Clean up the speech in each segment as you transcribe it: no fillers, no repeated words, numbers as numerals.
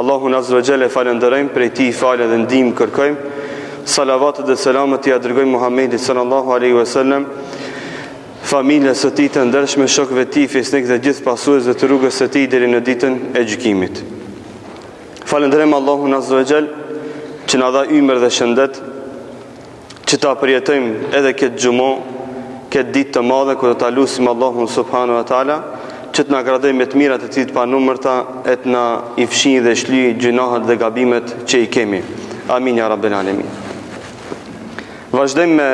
Allahun Azza wa Jall e falënderojmë, prej tij falje dhe ndihmë kërkojmë. Salavatet dhe selamet ia dërgojmë Muhammedit sallallahu alaihi wasallam, familjes së tij të ndershme, shokëve të tij fisnik dhe gjithë pasuesve të rrugës së tij deri në ditën e gjykimit. Falënderojmë Allahun Azza wa Jall që na dha ymër dhe shëndet që ta përjetojmë edhe këtë xhuma, këtë ditë të madhe ku do ta lusim Allahun subhanahu wa taala që të na gradojë me të mirat e tij të panumërta e të na i fshijë dhe shlyjë gjynahet dhe gabimet që i kemi. Amin ya rabbel alamin. Vazhdojmë me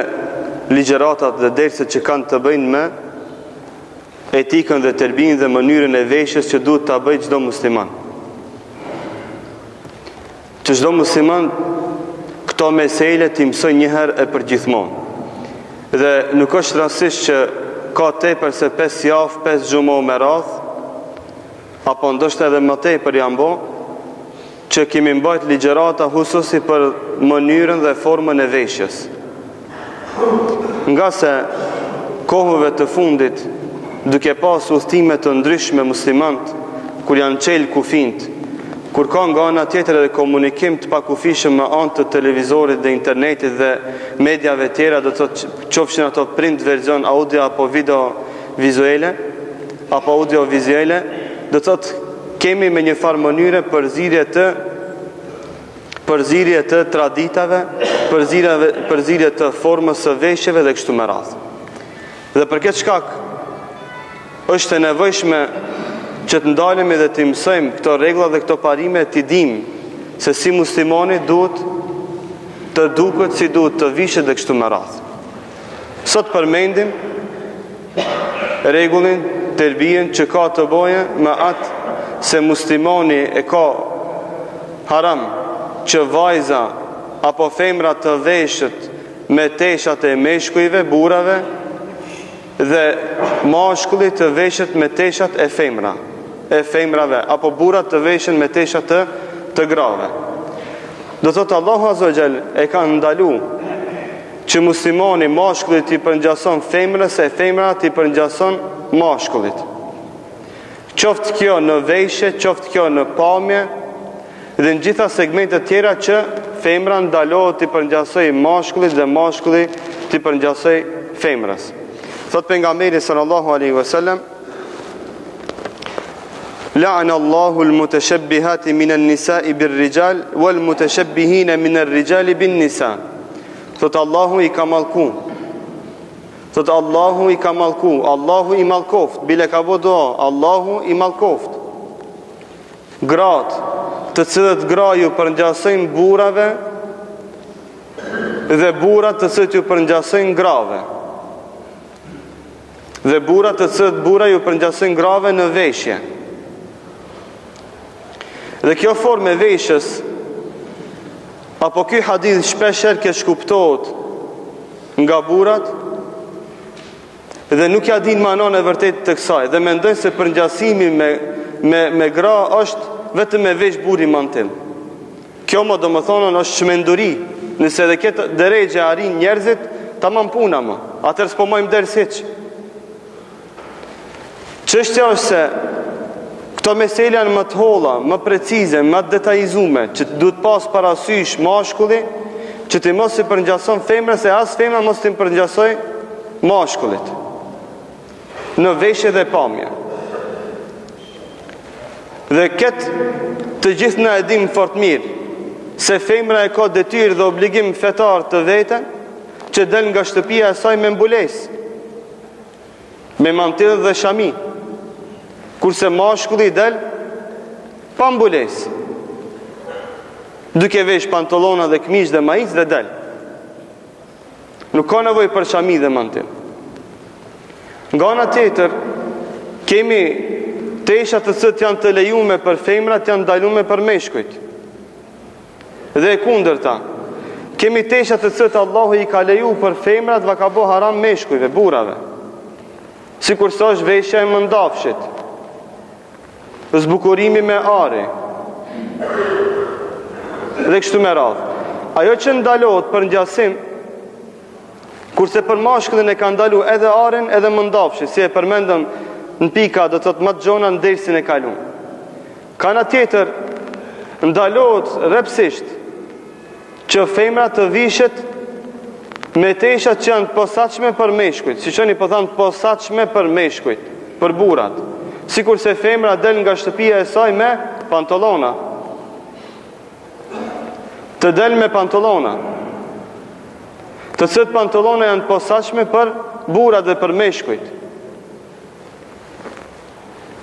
ligjëratat dhe derset që kanë të bëjnë me etikën dhe terbinë dhe mënyrën e veshjes që duhet ta bëjë çdo musliman. Që çdo musliman këto mesele t'i mësojë një herë e përgjithmonë. Dhe nuk është rastësisht që ka tepër se 5 javë, 5 xhuma me radhë, apo ndoshta edhe më tepër janë bo, që kemi mbajt ligjërata hususi për mënyrën dhe formën e veshjes. Ngase kohëve të fundit, duke pas udhëtime të ndryshme muslimant, kur janë çelë kufinjtë, kur ka nga ana tjetër edhe komunikim të pakufishëm me anë të televizorit dhe internetit dhe mediave tjera, do të thotë qofshin ato print version audio apo video vizuele, apo audio vizuele, do të thotë kemi me një farë mënyre përzierje të përzierje të traditave, përzierje përzierje të formës së veshjeve dhe kështu me radhë. Dhe për këtë shkak është e nevojshme që të ndalemi dhe t'i mësojmë këto rregulla dhe këto parime t'i dimë se si muslimani duhet të duket, si duhet të vishet dhe kështu me radhë. Sot përmendim rregullin, terbien që ka të bojë me atë se muslimani e ka haram që vajza apo femra të veshet me teshat e meshkujve, burrave dhe mashkulli të veshet me teshat e femra, e femrave apo burrat të veshen me teshat të të grave. Do thotë Allahu Azza wa Jall e ka ndalu Që muslimani mashkulli t'i përngjason femrës e femra t'i përngjason mashkullit. Qoftë kjo në veshje, qoftë kjo në pamje dhe në gjitha segmentet tjera që femra ndalohet t'i përngjasojë mashkullit dhe mashkulli t'i përngjasojë femrës. Thotë pejgamberi sallallahu alaihi wasallam La'ana Allahu al-mutashabbihati min an-nisa'i bir-rijal wal-mutashabbihina min ar-rijali bin-nisa. Thotë Allahu i ka mallku. Thotë Allahu i ka mallku, Allahu i mallkoft, bile ka bo dua, Allahu i mallkoft. Gratë, të cilët gra ju përngjasojnë burrave dhe burrat të cilët ju përngjasojnë grave. Dhe burrat të cilët burra ju përngjasojnë grave në veshje. Dhe kjo formë e veshjes apo ky hadith shpeshherë keqkuptohet nga burrat dhe nuk ja dinë mananë e vërtetë të kësaj dhe mendojnë se përngjasimi me me me gra është vetëm me vesh burri mantil. Kjo më domethënë është çmenduri. Nëse edhe këtë derexhe arrijnë njerëzit, tamam puna më. Atëherë s'po majmë ders hiç. Çështja është se këto mesele janë më të holla, më precize, më të detajizume, që duhet pas parasysh mashkulli, që t'i mos i përngjason femrës e as femra mos t'i përngjasoj mashkullit. Në veshje dhe pamje. Dhe këtë të gjithë na e dimë fort mirë, se femra e ka detyrë dhe obligim fetar të vetën, që del nga shtëpia e saj me mbulesë, me mantil dhe shami, kurse mashkulli del pa mbulesë, duke vesh pantallona dhe këmishë dhe maicë dhe del. Nuk ka nevojë për shami dhe mantil. Nga ana tjetër, kemi tesha të cilët janë të lejume për femrat, janë ndalume për meshkujt. Dhe e kundërta, kemi tesha të cilët Allahu i ka leju për femrat, va ka bo haram meshkujve, burrave. Sikurse është veshja e mëndafshit, zbukurimi me ari, dhe kështu me radhë. Ajo që ndalohet përngjasim, kurse për mashkullin e ka ndalu edhe arin edhe mëndafshin, si e përmendëm në pika do të thotë më të gjona në dersin e kalum. Ka ana tjetër. Ndalohet rreptësisht që femra të vishet me tesha që janë të posaçme për meshkujt. Siç po thamë të posaçme për meshkujt, për burrat. Sikurse femra del nga shtëpia e saj me pantallona. Të del me pantallona. Të cilët pantallona janë të posaçme për burrat dhe për meshkujt.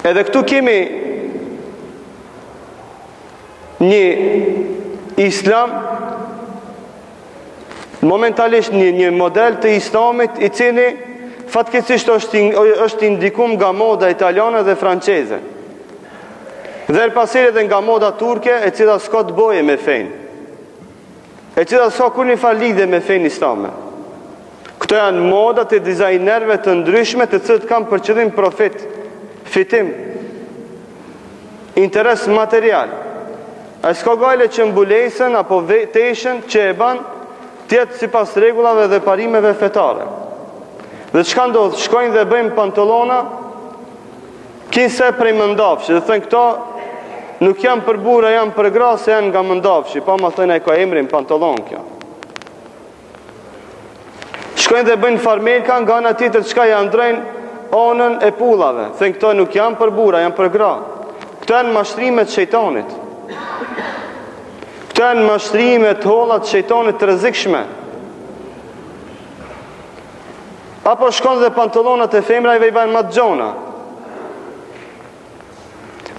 Edhe këtu kemi një islam momentalisht një, një model të islamit i cili fatkeqësisht është, është i ndikum nga moda italiane dhe franceze. Dhe herë pas here edhe nga moda turke e cila s'ka të boje me fenë. E cila s'ka kurrnjëfarë lidhje me fenë islame. Këto janë modat e dizajnerëve të ndryshme të cilët kanë për qëllim profit, fitim, interes material. Ai s'ka gajle që mbulesën apo teshën që e ban të jetë sipas rregullave dhe parimeve fetare. Dhe çka ndodh? Shkojnë dhe bëjnë pantallona kinse prej mëndafshi dhe thënë këto nuk janë për burra, janë për gra se janë nga mëndafshi, pa ma thënë e ka emrin pantallon kjo. Shkojnë dhe bëjnë farmerka nga ana tjetër çka ja ndrojnë anën e pullave. Thënë këto nuk janë për burra, janë për gra. Këto janë mashtrime të shejtanit. Këto janë mashtrime të holla të shejtanit të rrezikshme. Apo shkon dhe pantallonat e femrave i bën më të gjona.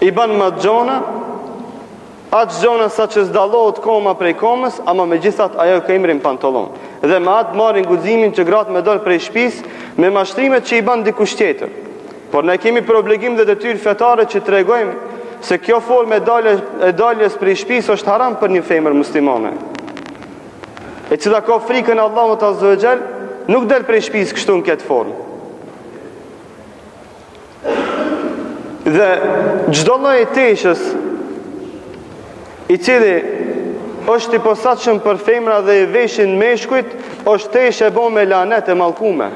I ban më të gjona, aq gjona sa që s'dallohet koma prej komës, ama megjithatë ajo ka emrin pantallon. Dhe me atë marrin guximin që gratë me dalë prej shpisë, me mashtrimet që i ban dikush tjetër. Por ne kemi për obligim dhe detyrë fetare që tregojmë se kjo formë e daljes, e daljes prej shpisë është haram për një femër muslimane. E cila ka frikën e Allahut azze ve xhel, nuk del prej shpisë kështu në këtë formë. Dhe çdo lloj i teshës i cili është i posaçëm për femra dhe e veshin meshkujt, është teshë e bo me lanet e mallkume.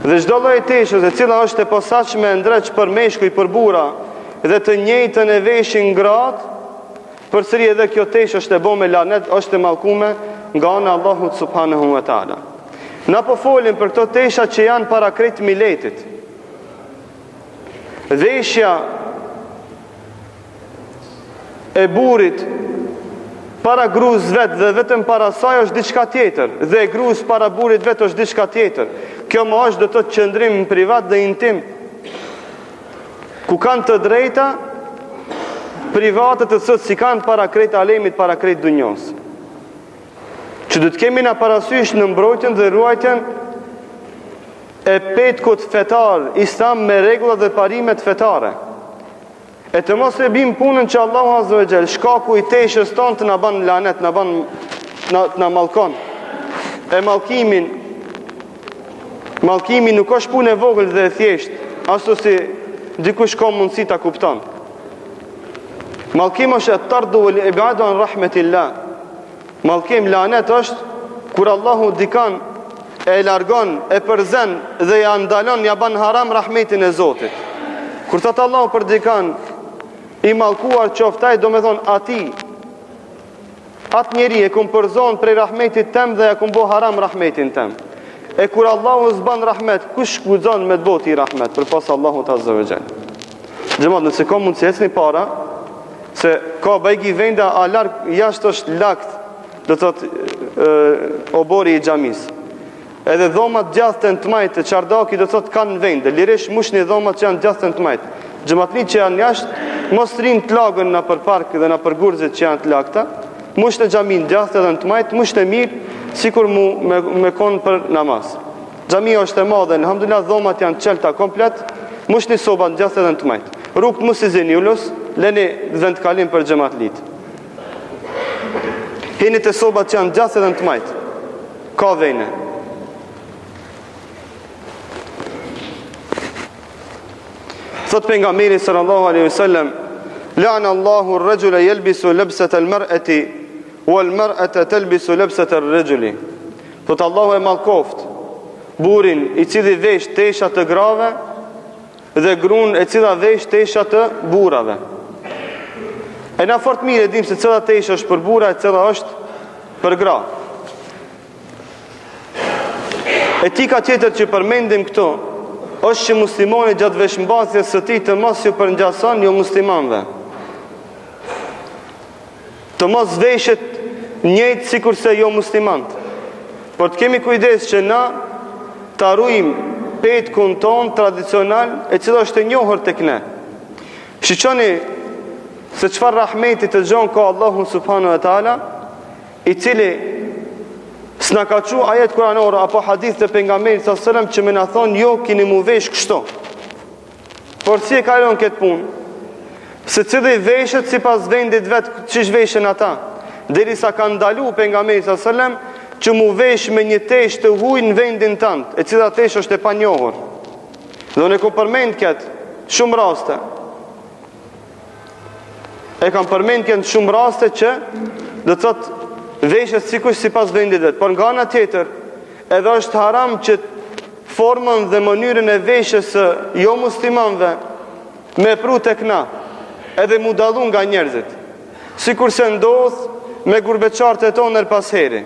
Dhe çdo lloj i teshës e cila është e posaçme e ndreq për meshkuj për burra dhe të njëjtën e veshin gratë, përsëri edhe kjo teshë është e bo me lanet, është e mallkume nga ana e Allahut subhanahu wa taala. Na po folim për këto tesha që janë para krejt miletit. Veshja e burrit para grus vet dhe vetëm para saj është diçka tjetër dhe e grus para burrit vet është diçka tjetër. Kjo më është do të thotë qëndrim privat dhe intim. Ku kanë të drejta private të cilat s'i kanë para krejt alemit, para krejt dunjos. Që do të kemi na parasysh në mbrojtjen dhe ruajtjen e petkut fetar islam me rregullat dhe parimet fetare. E të mos e bim punën që Allahu Azza wa Jall, shkaku i teshës tonë të na ban lanet, na ban na, na mallkon. E mallkimin mallkimi nuk është punë e vogël dhe e thjeshtë, ashtu si dikush ka mundësi ta kupton. Mallkim është et-tardu wal ibadu an rahmetillah. Mallkim lanet është kur Allahu dikan e largon, e përzen dhe ja ndalon, ja ban haram rahmetin e Zotit. Kur thot Allahu për dikan i mallkuar qoftë ai, domethonë atij atë njeri e kum përzon prej rahmetit tem dhe ja kum bo haram rahmetin tem. E kur Allahu s'ban rahmet, kush guxon me të bo ty rahmet, përpos Allahut azza wa jall. Xhemat, nëse ka mundësi ecni para, se ka bajgi vende a larg jashtë është lagt, do të thotë oborri i xhamisë. Edhe dhomat djathtë e në të majtë, çardaki do të thotë kanë vende, lirisht mushni dhomat që janë djathtë e në të majtë. Xhematlitë që janë jashtë, mos rrinë të lagën nëpër park dhe nëpër gurzit që janë të lagta, mushne xhaminë djathtë edhe në të majtë, mushne mirë, sikur mu me, me konë për namaz. Xhamia është e madhe, elhamdulillah dhomat janë çelta komplet, mushni sobat në djathtë edhe në të majtë. Rrugët mos i zini, ju lus, leni vend kalim për xhematlitë. Hini te sobat që janë djathtë edhe në të majtë. Ka vene. Thot pejgamberi sallallahu alaihi wasallam, "La'ana Allahu ar-rajula yalbisu labsata al-mar'ati wal mar'ata talbisu labsata ar-rajuli." Thot Allahu e mallkoft burrin i cili vesh tesha të grave dhe grun e cila vesh tesha të burrave. E na fort mirë e dim se cila teshë është për burra e cila është për gra. Etika tjetër që përmendim këtu është që muslimani gjatë veshmbathjes së tij të mos ju përngjason jomuslimanëve. Të mos veshet njëjtë sikurse jomuslimant. Por të kemi kujdes që na ta rujmë petkun tonë tradicional e cila është e njohur tek ne. Shiqoni se çfarë rahmeti të gjon ka Allahu subhanahu wa taala, i cili s'na ka çu ajet kuranor apo hadith të pejgamberit sallallahu alajhi wasallam që me na thonë jo kini mu vesh kështu. Por si e ka lon këtë punë? Secili veshet sipas vendit vet qysh veshen ata. Derisa ka ndalu pejgamberi sallallahu alajhi wasallam që mu vesh me një teshë të huaj në vendin tënd, e cila teshë është e panjohur. Dhe unë e kom përmend këtë shumë raste. E kam përmend këtë shumë raste që do të thotë veshet sikush sipas vendit vet. Por nga ana tjetër, edhe është haram që formën dhe mënyrën e veshjes së jo muslimanëve me pru tek na, edhe mu dallu nga njerëzit. Sikurse ndodh me gurbeqarët e tonë herë pas here,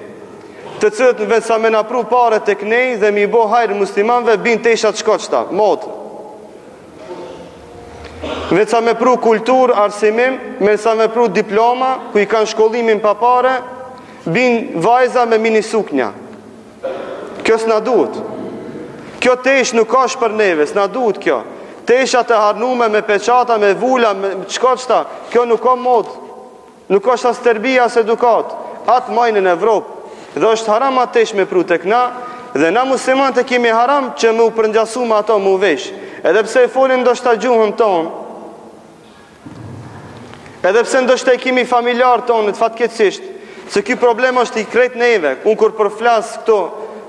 të cilët në vend sa me na pru pare tek ne dhe me i bo hajr muslimanëve bin tesha të shkoqta, modë. Në vend sa me pru kulturë, arsimim, në vend sa me pru diploma, ku i kanë shkollimin pa pare, bin vajza me minisuknja. Kjo s'na duhet. Kjo teshë nuk është për neve, s'na duhet kjo. Tesha të harnume me peçata, me vula, me shkoqta, kjo nuk ka modë. Nuk është as terbije, as edukatë. Atë majnë në Evropë. Dhe është haram atë teshë me pru tek na, dhe na muslimanët e kemi haram që me u përngjasu me ato me u vesh. Edhe pse e folin ndoshta gjuhën tonë, Edhe pse ndoshta i kemi familjarë tonë, fatkeqësisht, se ky problem është i krejt neve. Unë kur po flas këtu,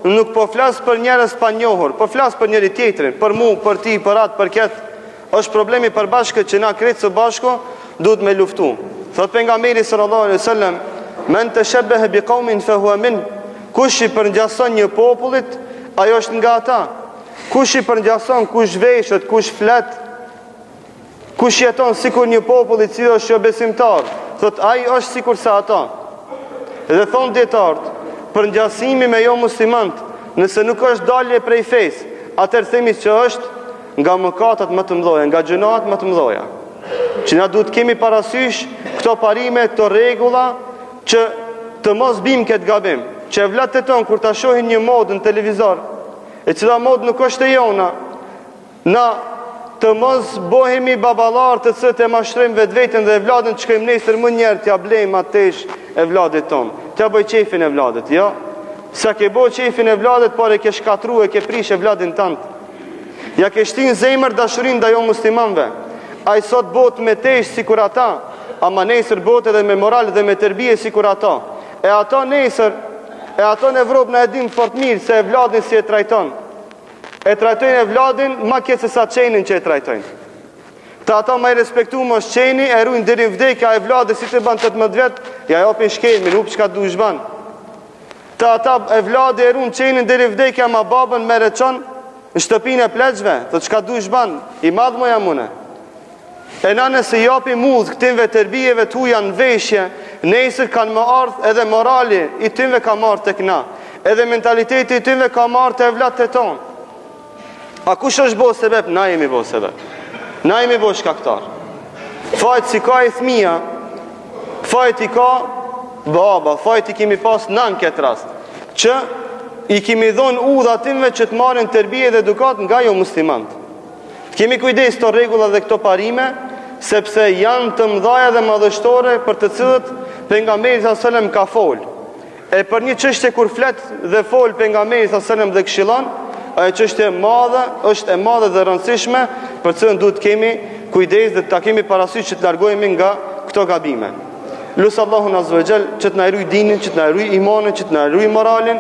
nuk po flas për njerëz panjohur, po flas për njëri tjetrin, për mu, për ti, për atë, për këtë. Është problem i përbashkët që na krejt së bashku duhet me luftu. Thot pejgamberi sallallahu alaihi wasallam, "Men tashabbaha bi qaumin fa huwa min." Kush i përngjason një popullit, ai është nga ata. Kush i përngjason, kush veshet, kush flet, Kush jeton sikur një popull i cili është jobesimtar, thot ai është sikurse ata. Dhe thon dietart, përngjasimi me jo muslimant, nëse nuk është dalje prej fesë, atëherë themi që është nga mëkatet më të mëdha, nga gjynahet më të mëdha. Që na duhet kemi parasysh këto parime, këto rregulla që të mos bim këtë gabim, që evlatët tonë kur ta shohin një modë në televizor, e cila modë nuk është e jona, Na të mos bohemi baballarë të cilët e mashtrojmë vetveten dhe evladin të shkojmë nesër menjëherë t'ja blejmë atë teshë evladit tonë. T'ja bëj qejfin evladit, jo. S'ja ke bo qejfin evladit, por e ke shkatru e ke prish evladin tand. Ja ke shti n'zemër dashurinë ndaj jomuslimanëve. Ai sot bohet me teshë sikur ata, ama nesër bohet edhe me moral dhe me terbije sikur ata. E ato nesër, e ato në Evropë na e dim fort mirë se evladin si e trajton. E trajtojnë evladin ma keq se sa qenin që e trajtojnë. Te ata ma i respektum është qeni, e rujnë deri në vdekje, a evladi si të ban 18 vjet, ja japin shkelmin, hup çka dush ban. Te ata evladi e run qenin deri në vdekje, ama babën merr e çon në shtëpinë e pleqve, thotë çka dush ban, i madh mo jam une. E na nëse japim udhë këtynve terbijeve të huja në veshje, nesër kanë me ardhë edhe morali i tynve ka me ardhë tek na, edhe mentaliteti i tynve ka me ardhë te evlatët tonë. A kush është bo sebep? Na jemi bo sebep. Na jemi bo shkaktar. Fajt s'i ka ai fmija, fajt i ka baba, fajt i kemi pas na në këtë rast, që i kemi dhonë udhë atynve që të marrin terbije dhe edukatë nga jo muslimant. Të kemi kujdes këto rregulla dhe këto parime, sepse janë të mëdhaja dhe madhështore për të cilët pejgamberi sallallahu alajhi wasallam ka fol. E për një çështje kur flet dhe fol pejgamberi sallallahu alajhi wasallam dhe këshillon, ajo çështje e madhe është e madhe dhe e rëndësishme për të cilën duhet të kemi kujdes dhe ta kemi parasysh që të largohemi nga këto gabime. Lus Allahun Azza wa Jall që të na ruaj dinin, që të na ruaj imanin, që të na ruaj moralin,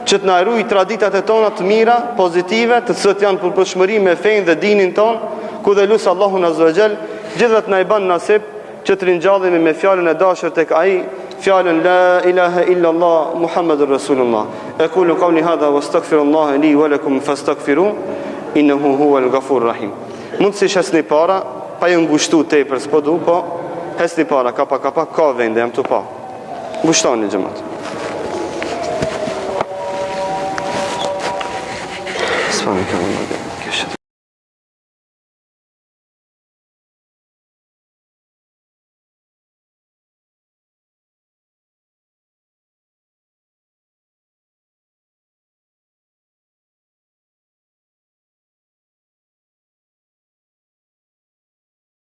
që të na ruaj traditat e tona të mira, pozitive, të cilat janë përputhshmëri me fenë dhe dinin tonë, ku dhe lus Allahun Azza wa Jall gjithëve të na i bën nasip që të ringjallemi me fjalën e dashur tek ai, fjalën la ilaha illa Allah Muhammedur Rasulullah. Aqulu qawli hadha wastaghfirullah li wa lakum fastaghfiru innahu huwal ghafur rahim. Mundësisht ecni para, pa ju ngushtu tepër, s'po du, po. Hecni para, ka pak, ka pak, ka vende, jam tu pa. Ngushtoni xhemat. S'pa me këmë më dhe, kështë.